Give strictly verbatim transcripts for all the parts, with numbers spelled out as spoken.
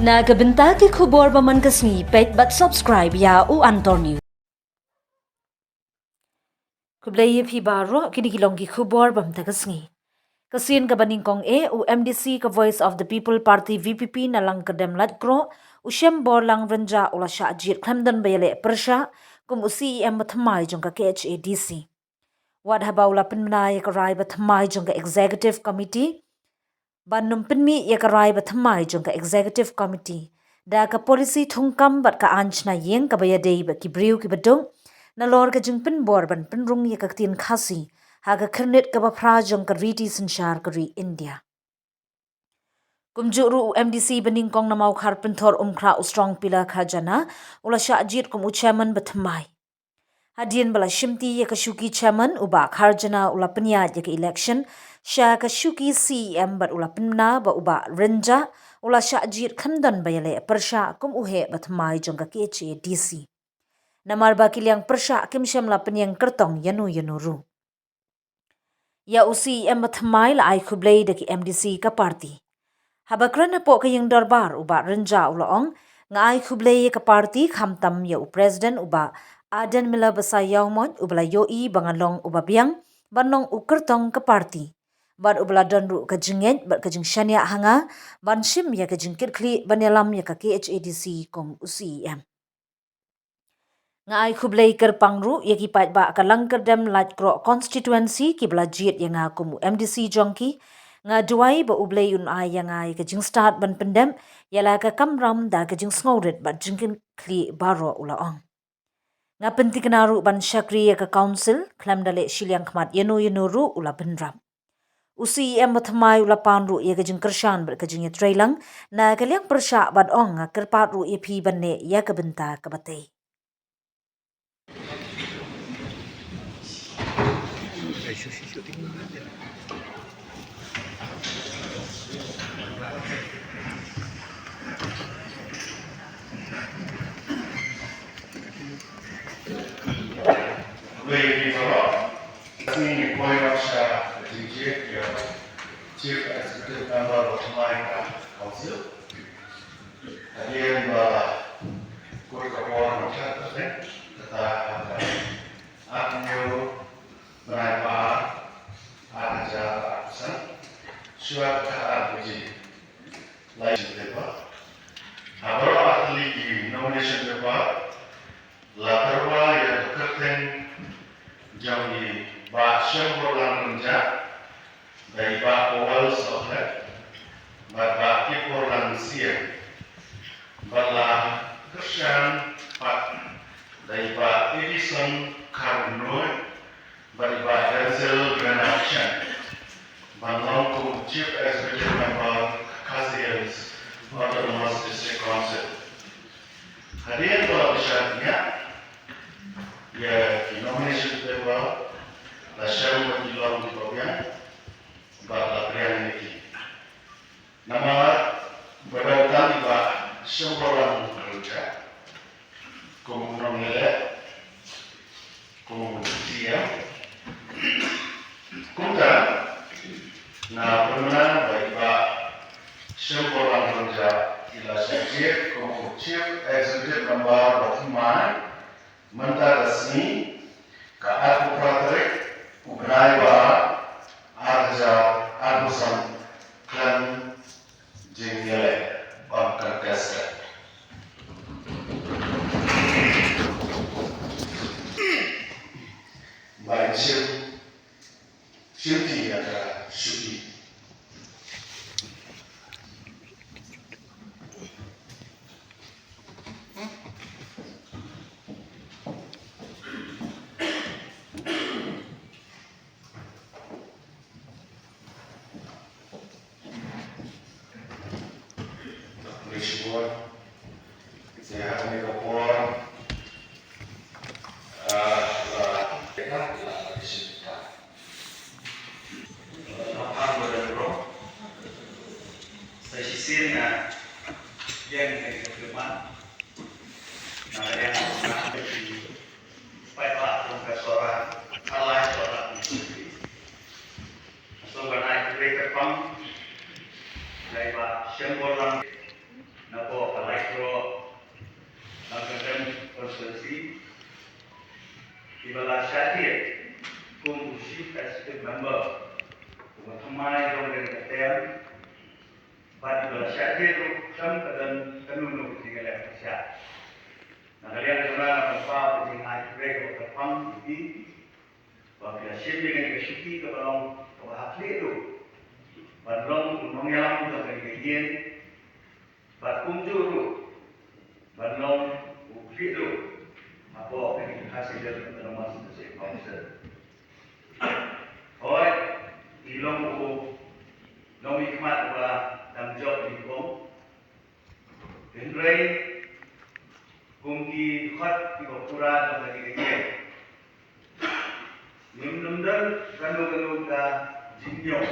Na ka bynta ki khubor ba man ka sngi, peit bad subscribe ïa u Antor News. Khublei ïa phi baroh, kine ki long ki khubor ba mynta ka sngi. Ka sien kaba nyngkong eh, u M D C ka Voice of the People Party, V P P, na Langkyrdem Laitkroh, u Shemborlang Rynjah, u la shah jied khlem don ba ïaleh pyrshah kum u C E M ba thymmai jong ka K H A D C. Wat haba u la pynbna ïa ka rai ba thymmai jong ka Executive Committee, ban ym pynmih ïa ka rai ba thymmai jong ka Executive Committee da ka policy thungkam bad ka aiñ shna ïing kaba ïadei bad ki briew kiba duk, nalor ka jingpynbor ban pynrung ïa ka ktien Khasi ha ka khyrnit kaba phra jong ka riti synshar ka ri India. Kumjuh ruh u M D C ba nyngkong na Mawkhar Pynthor Umkhrah, u Strong Pila Kharjana, u la shah jied kum u chairman ba thymmai. Hadien ba la shimti ïa ka shuki chairman, u Bah Kharjana u la pynïaid ïa ka election sha ka shuki C E M bad u la pynbna ba u Bah Rynjah u la shah jied khlem don ba ïaleh pyrshah kum u heh ba thymmai jong ka K H A D C. Namar ba ki liang pyrshah kim shym la pynïeng kyrtong ïano ïano ruh. Ïa u C E M ba thymmai la ai khublei da ki M D C ka party. Haba kren hapoh ka ïing dorbar, u Bah Rynjah u la ong, nga ai khublei ïa ka party, khamtam ïa u President, u Bah Ardent Miller Basaiawmoit, uba la ïohi ba nga long uba biang ban long u kyrtong ka party, bad uba la don ruh ka jingngeit bad ka jingshaniah ha nga ban shim ïa ka jingkitkhlieh ban ïalam ïa ka K H A D C kum u C E M. Nga ai khublei kyrpang ruh ïa ki paidbah ka Langkyrdem Laitkroh constituency kiba la jied ïa nga kum u M D C jong ki. Nga duwai ba U Blei un ai ïa nga ïa ka jingstad ban pyndep ïa la ka kamram da ka jingsngewrit bad jingkitkhlieh baroh, u la ong. Nga pynthikna ruh ban shakri ïa ka council khlem da leh shiliang khmat ïano ïano ruh, u la bynrap. U C E M ba thymmai u la pan ruh ïa ka jingkyrshan bad ka jingïatreilang na ka liang pyrshah bad ong, nga kyrpad ruh ïa phi ban leh ïa ka bynta kaba tei. Chief Executive Member of Thymmai Council. Hadien ba kut ka por mynta ka seng, kata ka arphew hynñiew bnai ba ar, ar hajar arphew san, shuwa ka ar baje, lai paper. Ha baroh artylli ki nomination paper, la tyrwa ïa ka kyrteng jong i Bah Shemborlang Rynjah, da i Bah Powell Sohklet, bad Bah Kipborlang Syiem, bad la kyrshan pat da i Bah Edison Kharnoi, bad i Bah Denzel Bernard Chen, ban long kum Chief Executive Member Khasi Hills Autonomous District Council. Hadien ba la pynshai bniah ïa ki nomination paper, la shem ba ki long kiba biang, bad la pdiang ïa ki. Namar ba don tang i Bah Shemborlang Rynjah kum u nongïaleh, kum u C E M. Kumta, nga pynbna ba i Bah Shemborlang Rynjah i la shah jied kum u Chief Executive Member ba thymmai mynta ka sngi, ka arphew phra tarik u bnai ba ar, ar hajar arphew san, khlem jingïaleh uncontested. Ba in shim, shimti ïa ka shuki. Khublei shibun. Sa ha kane ka por, ah, la, la, la, la, la, sa shisien nga ïeng ïa ka khmat. Nga ïeng ïa ka khmat. Paidbah jong ka Sohra, ka Lai Sohra. Nga sngewbha ban ai khublei kyrpang ïa i Bah Shemborlang, na ka Ka jingïaroh khlem ka don kano kano ka jingïaleh pyrshah. Na ka liang jong nga nga pynpaw ka jingai khublei kaba kyrpang ïa phi ba phi la shim ïa kane ka shuki kaba long kaba ha khlieh ruh ban long u nongïalam jong kane ka ïing, bad kumjuh ruh ban long u khlieh ruh hapoh kane ka Khasi Hills Autonomous District Council. Hooid, i long u nongmihkhmat uba dang jop nyngkong. Hynrei kum ki dkhot kiba pura jong kane ka ïing, ngim nym don kano kano ka jingñiong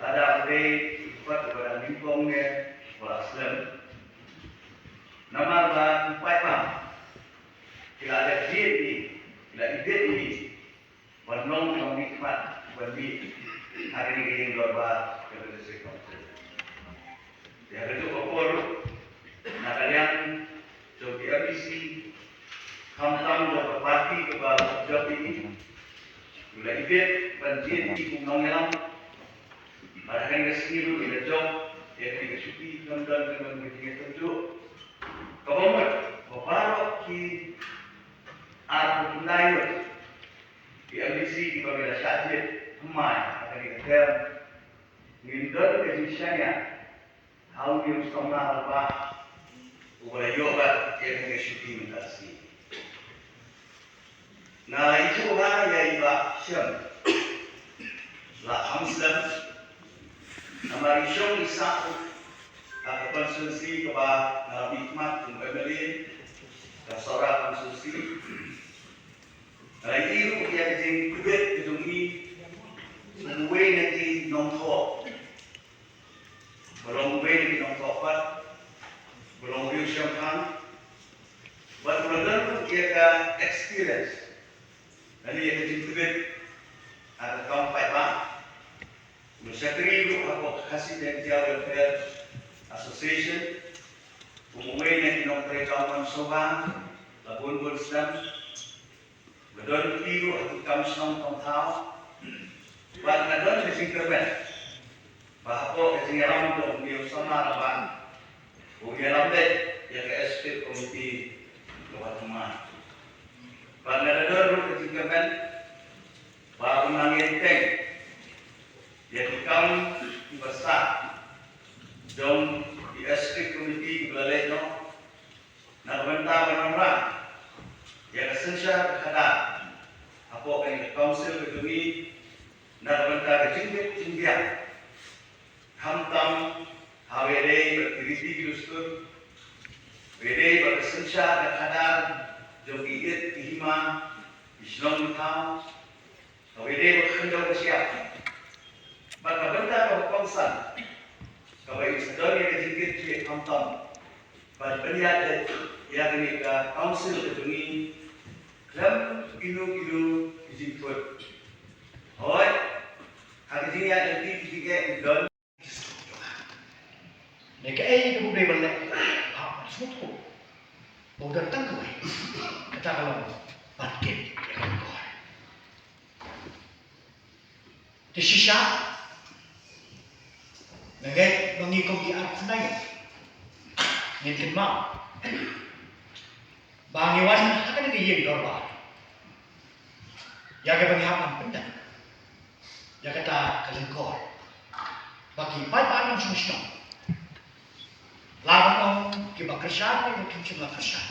lada u dei u dkhot uba dang nyngkong ne uba la slem. Namar ba ki paidbah ki la dep jied ïa ngi, ki la ibit ïa ngi ban long u nongmihkhmat uba mih ha kane ka ïing dorbar ka District Council. Te ha kajuh ka por ruh, na ka liang jong ki M D C, khamtam jong ka party kaba jop ïa ngi, u la ibit ban jied ïa ngi kum nongïalam. Bad ha kane ka sngi ruh i la jop ïa kane ka shuki, khlem don kano kano ka jingïatynjuh. Kaba mut ba baroh ki arphew khyndai ngut ki M D C kiba ngi la shah jied thymmai ha kane ka term, ngin don ka jingshaniah ha une u samla rangbah uba la ïoh bat ïa kane ka shuki mynta ka sngi. Nga la ïathuh ha ïa i Bah Shem Lahkham Slem, namar i shong i sah ha ka constituency kaba nga la mihkhmat kum u M L A, ka Sohra constituency. Nga la ïohi ruh ïa ka jingtbit ka jong i kum uwei na ki nongthoh, ba long uwei na ki nongthoh pat, ba long u riew shemphang, bad u la don ruh ïa ka experience lane ïa ka jingtbit ha ka kam paidbah. U la shakri ruh hapoh ka Khasi Jaiñtia Welfare Association kum uwei na ki nongtrei kam man sngewbha la bun bun snem. Nga don kti ruh ha ki kam shnong kam thaw. Bad nga don ka jingkyrmen ba hapoh ka jingïalam jong une u samla rangbah, un ïalam beit ïa ka Executive Committee kaba thymmai. Bad nga da don ruh ka jingkyrmen ba un nang ïeng teng ïa ki kam kiba sah jong ki Executive Committee kiba la leit noh, na ka bynta ban wanrah ïa ka synshar ka khadar hapoh kane ka council ka jong ngi, na ka bynta ka jingkit jingbiang, khamtam ha kaba ïadei bad ki riti ki dustur, kaba ïadei bad ka synshar ka khadar jong ki ïit ki hima, ki shnong ki thaw, kaba ïadei bad ka khyndew ka shyiap. Bad ka bynta kaba kongsan kaba i sa don ïa ka jingkit jingkhiah khamtam ban pynïaid ïa kane ka council ka jong ngi khlem kino kino ki jingthut. Hooid, ha ka jingïaid lynti ki jingeh ki don. Ne kaei kaba u dei ban leh? Ha, sngewthuh ba u don tang kawei, kata ka long ban kit ïa ka lyngkor. Te shisha nga ngeit ba ngi kum ki arphew khyndai ngut ngin kynmaw ba ngi wan ha kane ka ïing dorbar ïa kaba ngi hap ban pyndep ïa kata ka lyngkor, ba ki paidbah nongshong shnong, la ban ong kiba kyrshan ne kim shym la kyrshan,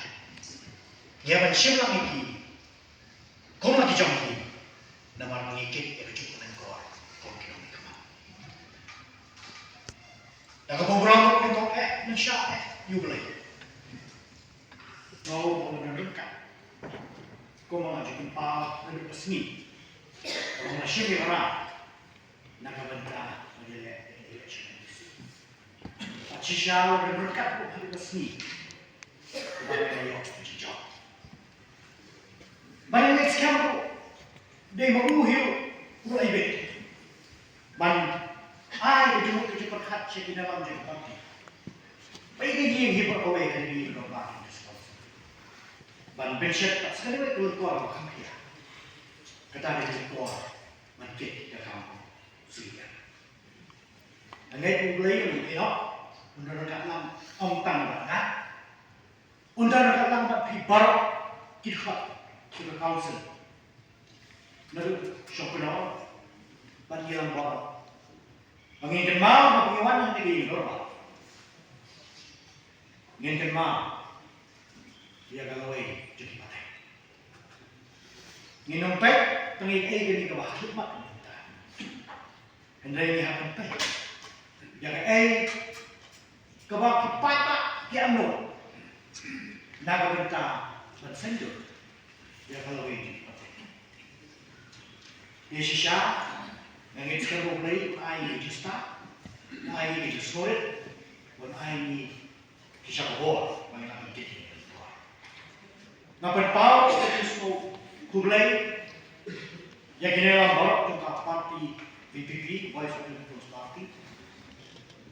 ngi hap ban shim lang ïa ki kum la ki jong ki, namar ba ngi kit ïa ka juk ka lyngkor kum ki nongmihkhmat. Da kaba u Blei u ong, eh, nang shah, eh, ïa U Blei. Nga ong ba u nang ryngkat. Kumba nga ju pynpaw naduh ka sngi, ba nga shim ïa ka rai na ka bynta ban ïaleh ïa ka election. Bad shisha u nang ryngkat ruh ha ka sngi ba nga ïoh ka jingjop. Bad nga ngeit skhem ruh, dei ma u hi ruh u la ibit ban ai ka jingmut ka jingpyrkhat sha ki nongïalam jong ka party. Ba ïa ka ïing hi baroh kawei, ka ïing dorbar, ka responsible, ban pynshet pat sa kawei ka lyngkor ba kham khia. Kata ka lyngkor ban kit ka kam sngewsih. Nga ngeit U Blei un ïehnoh Un don ryngkat lang, ym tang bad nga. Un don ryngkat lang bad phi baroh ki dkhot jong ka council. Naduh sha u kynnoh bad ngi lang baroh. Ba ngin kynmaw ba ngi wan hangne ha ïing dorbar, ngin kynmaw ïa ka lawei jong ki pateng. Ngin ym peit tang ïa kaei kane kaba ha khlieh mat ka bynta. Hynrei ngi hap ban peit ïa kaei kaba ki paidbah ki angnud na ka bynta ban sngewthuh ïa ka lawei jong ki pateng. Te shisha nga ngeit skhem ba U Blei un ai ïa ngi ka jingstad, un ai ïa ngi ka jingsngewrit, un ai ïa ngi shisha ka bor ba ngin nang ban kit ïa ka bor. Nga pynpaw ka jingsngew khublei ïa ki nongïalam baroh jong ka party V P P, Voice of the People's Party.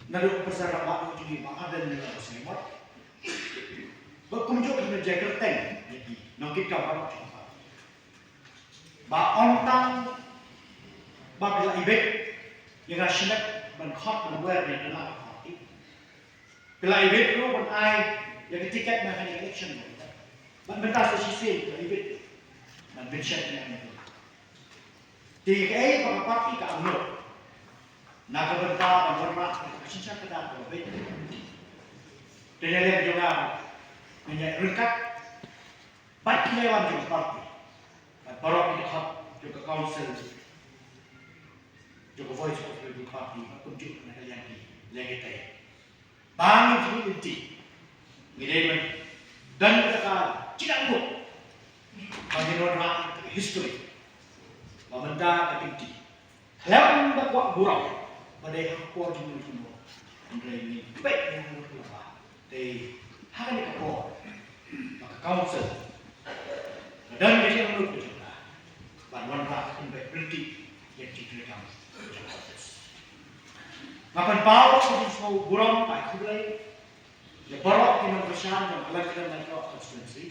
Naduh u Professor Rangbah Duh jong ngi Bah Ardent Miller Basaiawmoit, bad kumjuh ki nongkit kyrteng ïa ki nongkit kam baroh jong ka party. Ba ym tang ba phi la ibit ïa ka shimet ban khot ban wer ïa ka party, phi la ibit ruh ban ai ïa ka tiket na kane ka election. Bad mynta sa shisien phi la ibit ban pynshet ïa ka. Te kaei ba ka party ka angnud na ka bynta ban wanrah ïa ka synshar khadar kaba beit. Te na liang jong nga, nga ïaryngkat bad ki nongïalam jong ka party, bad baroh ki dkhot jong ka council jong ka Voice of the People Party, bad kumjuh na ka liang ki lehkai. Ba ngin ïa lynti, ngi dei ban don ka jingangnud ba ngin wanrah ïa ka history ba mynta ka lynti. Khlem da kwah burom ba dei ha ka por jingmut jingmut, hynrei ngin peit ïa ka mut ka la bha. Te ha kane ka por ba ka council ka don ka jingangnud ka jong ka ban wanrah, ban pynbeit pynriti ïa ka jingtrei kam jong ka office. Nga pynpaw ka jingsngew burom bad khublei ïa baroh ki nongkyrshan jong ka Laitkylem Laitluid constituency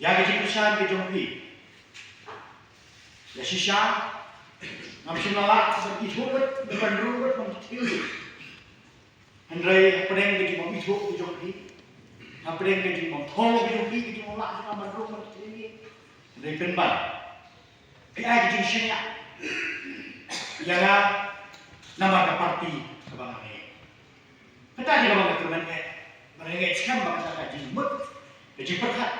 ïa ka jingkyrshan ka jong phi. Ïa shisha ngam shym la lah ban ithuh bad ban rung bad ban kynthih. Hynrei hapdeng ka jingbym ithuh ka jong phi, hapdeng ka jingbym thoh ka jong phi, ka jingbym lah jong nga ban rung ban kynthih, hynrei pynban phi ai ka jingshaniah ïa nga namar ka party kaba nga ïeit. Kata dei kaba nga kyrmen eh, ba nga ngeit skhem ba kata ka jingmut, ka jingpyrkhat,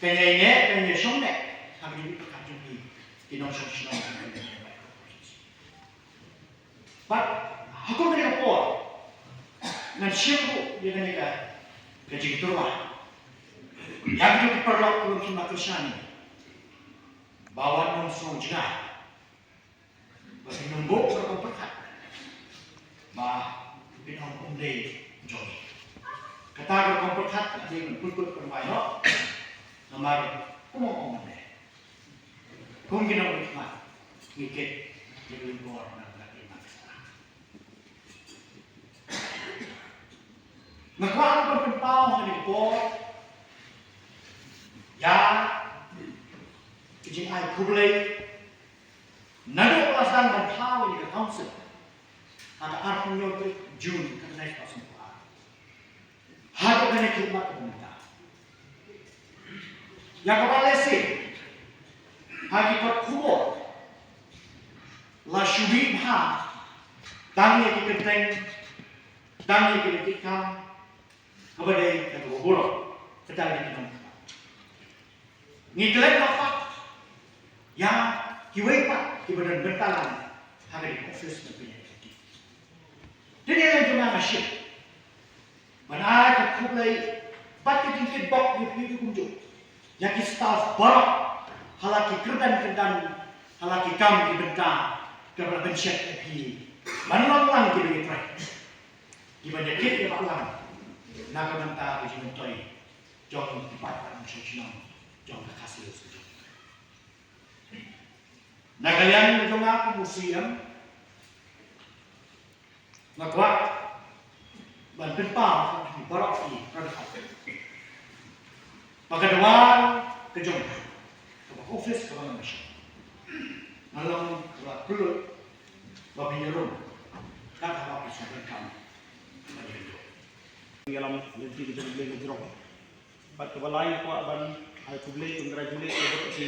kan ïai neh, kan ïai shong neh ha ka jingpyrkhat jong phi ki nongshong shnong. Bad ha kum kane ka por ngan shim ruh ïa kane ka, ka jingtyrwa ïa kito ki paralok kiba kin ïa kyrshan ïa ngi ba wat nym sngew jngai ba phin ym buh ka rukom pyrkhat ba phin ong ym dei jong ngi. Kata ka rukom pyrkhat la dei ban pynkut pynwai noh, namar kum ong ym dei. Kum ki nongmihkhmat ngi kit ïa ka lynti bor na ka lynti bor. Nga kwah ruh ban pynpaw ha kane ka por ïa ka jingai khublei naduh ba la sdang ban thaw ïa ka council ha ka arphew hynñiew tarik June ka khyndai spah sanphew ar haduh kane ka khlieh mat kaba mynta. Ïa kaba lehse ha ki kot khubor la shu mih bha tang ïa ki kyrteng, tang ïa ki lynti kam kaba dei da kaba burom, kata dei ki nongmihkhmat. Ngi klet noh pat ïa kiwei pat kiba don bynta lang ha kane ka office ban pynïaid lynti. Te na liang jong nga nga shim ban ai ka khublei bad ka jingkitbok ïa phi kumjuh ïa ki staff baroh ha la ki kyrdan kyrdan, ha la ki kam ki bynta kaba la pynshet ïa phi ban long lang kiba ïatrei, kiba ïakit ïabahlang na ka bynta ka jingmyntoi jong ki paidbah nongshong shnong jong ka Khasi Hills ka jong. Na ka liang jong nga kum u C E M, nga kwah ban pynpaw ha phi baroh ki para dkhot ba ka dwar ka jong nga, kaba ka office kaba nga mynshuwa, nga long kaba kylluid ba phin ïarung kat haba phi sngewthuh kam. Ïalam lynti ka jong U Blei na jrong. Bad kaba lai nga kwah ban ai khublei, congratulate ïa baroh ki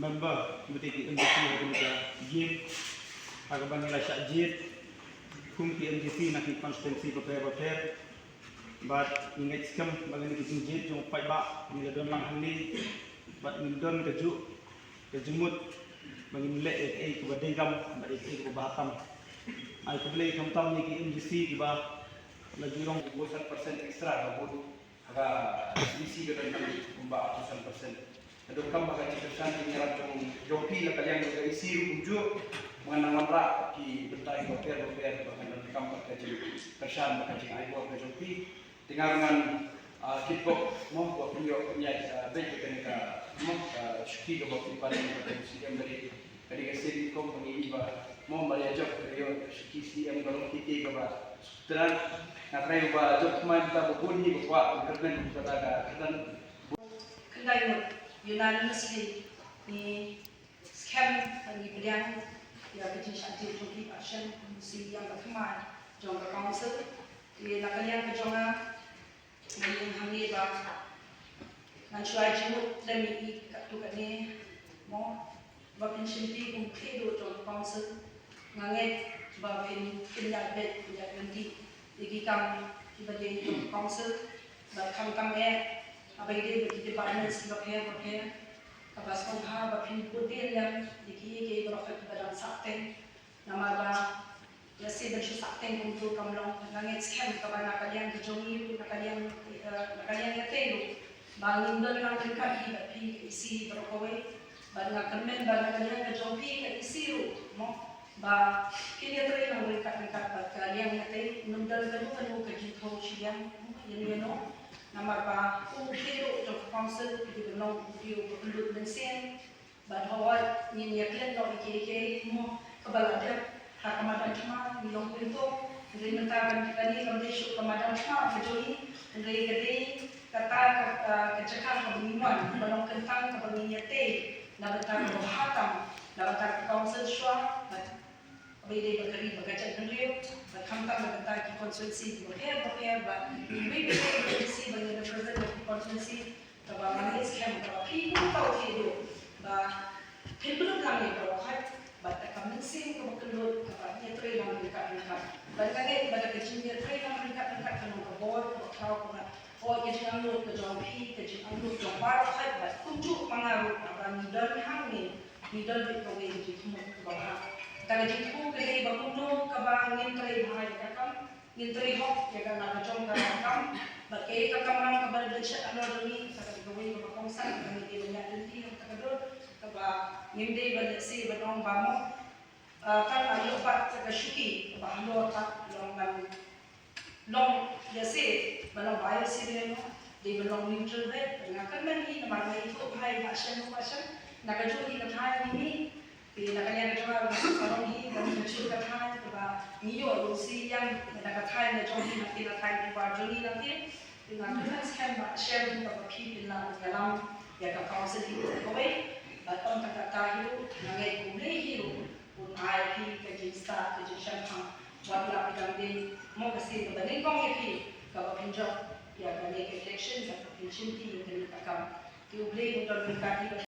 member committee ki M D C ha kane ka game. Ha kaba ngi la shah jied kum ki M D C na ki constituency bapher bapher. Bad ngi ngeit skhem ba kane ka jingjied jong u paidbah ngi la don lang hangne. Bad ngim don kajuh ka jingmut ba ngin leh ïa kaei kaba dei kam bad ïa kaei kaba bha tam. Ai khublei khamtam ïa ki M D C kiba la ju long two percent extra ka vote. Ka M D C ka don kumba two percent. Ka donkam ba ka jingkyrshan jingïarap jong jong phi na ka liang ka E C ruh kumjuh. Ba ngan nang wanrah ki bynta kiba pher bapher ba kan donkam ba ka jingkyrshan ba ka jingai bor ka jong phi. Te nga ruh ngan, ah, kit bok mo, ba pynïoh pynïaid, ah, beit ba kane ka mo, ah, shuki kaba pynpaw na ka C M ba dei. Ka dei ka sien nyngkong ba ngi ïohi ba mo ba ïa jop ka ïoh shuki C M ka long kiei kiei kaba sukhtran. Nga trai ba jop thymmai mynta ba bun hi ba kwah ban kyrmen kata ka kyrdan. Khyndai ngut unanimously ngi skhem ba ngi pdiang ïa ka jingshah jied jong ki Bah Shem kum u sien ïa ka thymmai jong ka council. Te na ka liang ka jong nga, nga ïeng hangne ba ngan shu ai jingmut lem ïa i katto katne mo, ba phin shimti kum khlieh duh jong ka council. Nga ngeit ba phin, phin ïaid beit, phin ïaid ryntih ïa ki kam kiba dei jong ka council. Bad khamtam eh haba ïadei bad ki departments kiba pher bapher, kaba sngewbha ba phin bud dien lem ïa kiei kiei baroh kiba dang sah teng. Namar ba lehse ban shu sah teng kumjuh kam long. Nga ngeit skhem kaba na ka liang ka jong ngi ruh, na ka liang, eh, na ka liang ïatei ruh, ba ngin don lang ryngkat hi bad phi ka E C baroh kawei. Bad nga kyrmen ba na ka liang ka jong phi ka E C ruh mo, ba kin ïatrei lang ryngkat ryngkat bad ka liang ïatei. Ngim don kano kano ka jingthung shiliang mo ïano ïano. Namar ba u khlieh duh jong ka council ka dei ban long u briew uba kyllut mynsiem. Bad hooid ngin ïa klet noh ïa kiei kiei mo kaba la dep ha ka madan thma, ngi long hynrei mynta kane kam dei shuh ka madan thma ka jong ngi, hynrei ka dei kata ka, ka, ka jaka kaba ngi wan, kaba long kyntang kaba ngin ïatei na bynta kaba bha tam na bynta ka council shuwa. Bad kaba ïadei bad ka ri bad ka jaitbynriew, bad khamtam na bynta ki constituency kiba pher bapher, bad kiwei kiwei ki constituency ba ngi represent na ki constituency. Kaba nga ngeit skhem kaba phi kumta u khlieh duh ba phin pynlut lang ïa baroh khoit bad da ka mynsiem kaba kyllut kaba ïatrei lang ryngkat ryngkat. Bad nga ngeit ba da ka jingïatrei lang ryngkat ryngkat kan long ka bor kaba khraw kaba, oh, ka jingangnud ka jong phi, ka jingangnud jong baroh khoit bad kumjuh ma nga ruh ba ngi don hangne, ngi don beit kawei ka jingthmu kaba bha. Da ka jingthmu ka dei ba kumno kaba ngin trei bha ïa ka kam, ngin trei hok ïa ka, na ka jong ka kam, bad kaei ka kamram kaba la dei sha halor jong ngi, kata ka dei kawei kaba kongsan kaba ngi dei ban ïaid lynti, kata ka dei kaba ngim dei ban lehse ban ong ba mo, ah, kan ïoh pat ka shuki kaba halor pat long ban long lehse ban long biosimilar mo, dei ban long neutral beit. Nga kyrmen hi namar nga ithuh bha ïa Bah Shem, Bah Shem, na kajuh hi ka thaiñ ngi mih. Te na ka liang ka jong nga ruh nga sngewsarong hi ba ngi ka jong ka thaiñ kaba ngi ïoh ruh shisha ïa ka thaiñ ka jong ngi, na ka thaiñ ki war jong ngi na ka. Te nga kyrmen skhem Bah Shem kaba phi phin lah ban ïalam ïa ka council hi kawei. Bad ym tang katta hi ruh, nga ngeit U Blei hi ruh un ai phi ka jingstad, ka jingshemphang. Wat la phi dang dei mo ka sien kaba nyngkong ïa phi kaba phin jop ïa kane ka election, kaba phin shimti ïa kane ka kam. Te U Blei un don ryngkat ïa